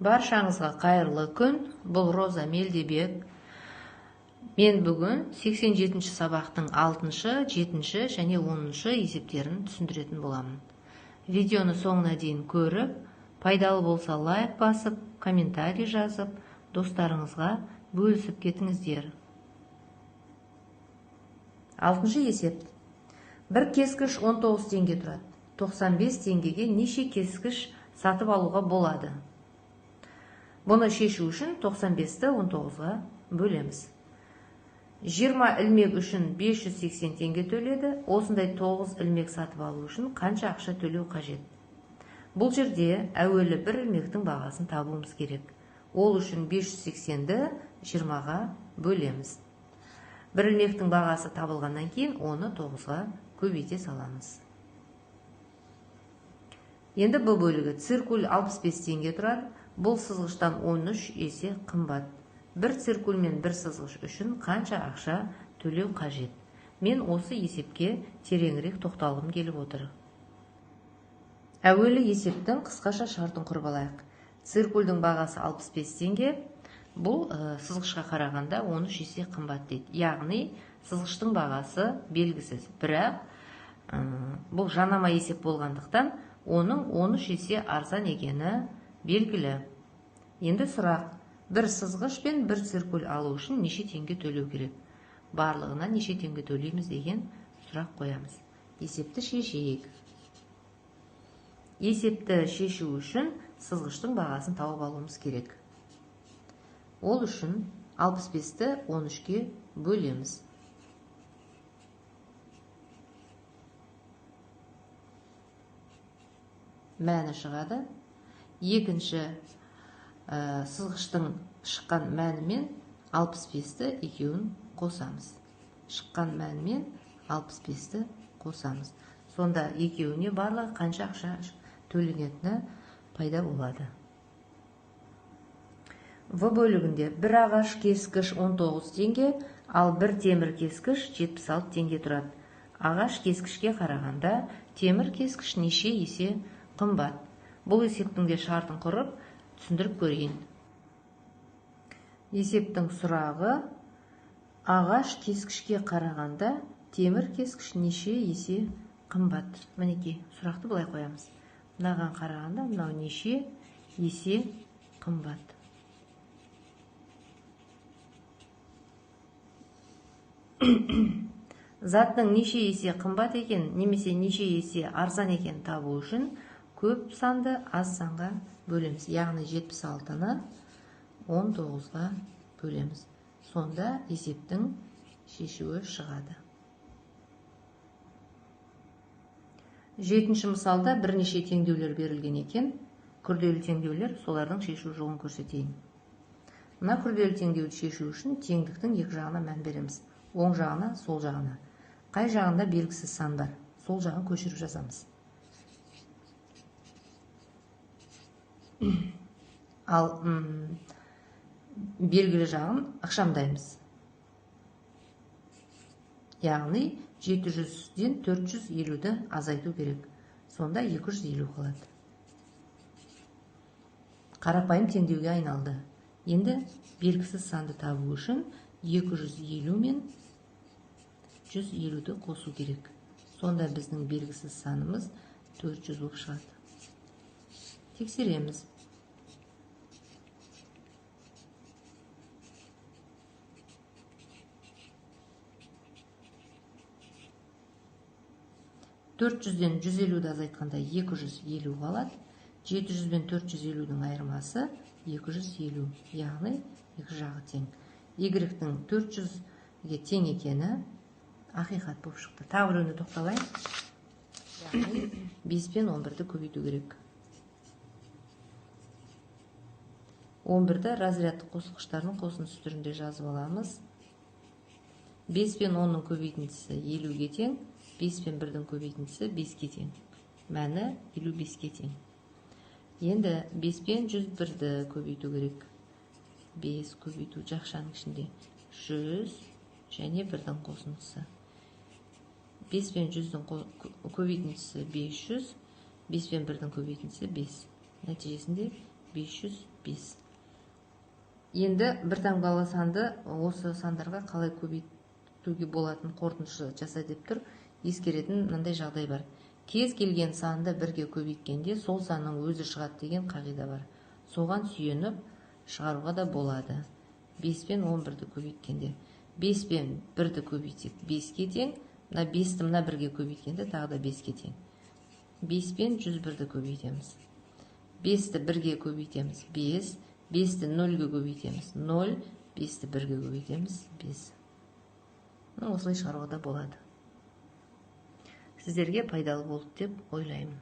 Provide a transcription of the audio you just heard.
Баршаңызға қайырлы күн. Бұл Роза Мелдебек. Мен бүгін 87-ші сабақтың 6-шы, 7-ші және 10-шы есептерін түсіндіретін боламын. Видеоны соңына дейін көріп, пайдалы болса лайк басып, комментарий жазып, достарыңызға бөлісіп кетіңіздер. 6-шы есеп. Бір кескіш 19 теңге тұрады. 95 теңгеге неше кескіш сатып алуға болады? Бұны шешу үшін 95-ті 19-ға бөлеміз. 20 ілмек үшін 580 теңге төледі. Осындай 9 ілмек сатып алу үшін қанша ақша төлеу қажет? Бұл жерде әуелі бір ілмектің бағасын табуымыз керек. Ол үшін 580-ді 20-ға бөлеміз. Бір ілмектің бағасы табылғаннан кейін оны 9-ға көбейте саламыз. Енді бұл бөлігі циркуль 65 теңге тұрады. Бұл сызғыштан 13 есе қымбат. Бір циркуль мен бір сызғыш үшін қанша ақша төлеу қажет? Мен осы есепке тереңірек тоқталғым келіп отыр. Әуелі есептің қысқаша шартын құрып алайық. Циркульдің бағасы 65 теңге. Бұл сызғышқа қарағанда 13 есе қымбат дейді. Яғни сызғыштың бағасы белгісіз. Бірақ бұл жанама есеп болғандықтан оның 13 есе арзан екені белгілі. Енді сұрақ, бір сызғыш пен бір циркуль алу үшін неше теңге төлеу керек? Барлығына неше теңге төлейміз деген сұрақ қоямыз. Есепті шешейік. Есепті шешу үшін сызғыштың бағасын тауып алуымыз керек. Ол үшін 65-ті 13-ке бөлеміз. Мәні шығады. Екінші сызғыштың шыққан мәнімен 65-ті екеуін қосамыз. Шыққан мәнімен 65-ті қосамыз. Сонда екеуіне барлығы қанша ақша төленетіні пайда болады. В бөлігінде бір ағаш кескіш 19 теңге, ал бір темір кескіш 76 теңге тұрады. Ағаш кескішке қарағанда темір кескіш неше есе қымбат? Бұл есептің де шартын құрып, түсіндіріп көрейін. Есептің сұрағы: ағаш кескішке қарағанда темір кескіш неше есе қымбат? Мінекей, сұрақты былай қоямыз. Мынаған қарағанда мынау неше есе қымбат? Заттың неше есе қымбат екен, немесе неше есе арзан екен табу үшін көп санды аз санға бөлеміз. Яғни 76-ны 19-ға бөлеміз. Сонда есептің шешуі шығады. 7-ші мысалда бірнеше теңдеулер берілген екен. Күрделі теңдеулер, солардың шешу жолын көрсетейін. Мына күрделі теңдеуді шешу үшін теңдіктің екі жағына мән береміз. Оң жағына, сол жағына. Қай жағында белгісіз сан бар, сол жағын көшіріп жазамыз. Ал белгілі жағын ықшамдаймыз. Яғни 700-ден 450-ді азайту керек. Сонда 250 қалады. Қарапайым теңдеуге айналды. Енді белгісіз санды табу үшін 250 мен 150-ді қосу керек. Сонда біздің белгісіз санымыз 400 болып шығады. Тексереміз. 400-ден 150-ді азайтқанда 250 қалады. 700 бен 450-дің айырмасы 250, яғни екі жағы тең. Y-тің 400-ге тең екені ақиқат болып шықты. Тағы біреуіне тоқталайын. Яғни 5 пен 11-ді көбейту керек. 11-ді разрядтық қосылғыштардың қосындысы түрінде жазып аламыз. 5 пен 10-ның көбейтіндісі 50-ге тең, 5 пен 1-дің көбейтіндісі 5-ке тең. Мәні 55-ке тең. Енді 5 пен 101-ді көбейту керек. 5 көбейту жақшаның ішінде 100 және 1-дің қосындысы. 5 пен 100-дің көбейтіндісі 500, 5 пен 1-дің көбейтіндісі 5. Нәтижесінде 500 5. Енді бір таңбалы санды осы сандарға қалай көбейтуге болатын қорытынды жаса деп тұр. Ескеретін мынандай жағдай бар: кез келген санды бірге көбейткенде, сол санның өзі шығады деген қағида бар. Соған сүйеніп шығаруға да болады. 5 пен 11-ді көбейткенде, 5 пен 1-ді көбейтсек, 5-ке тең. Мына 5-ті мына бірге көбейткенде, тағы да 5-ке тең. 5 пен 101-ді көбейтеміз. 5-ті бірге көбейтеміз, 5. 5-ті 0-ге көбейтеміз, 0. 5-ті бірге көбейтеміз, 5. Осылай шығаруға да болады. Сіздерге пайдалы болды деп ойлаймын.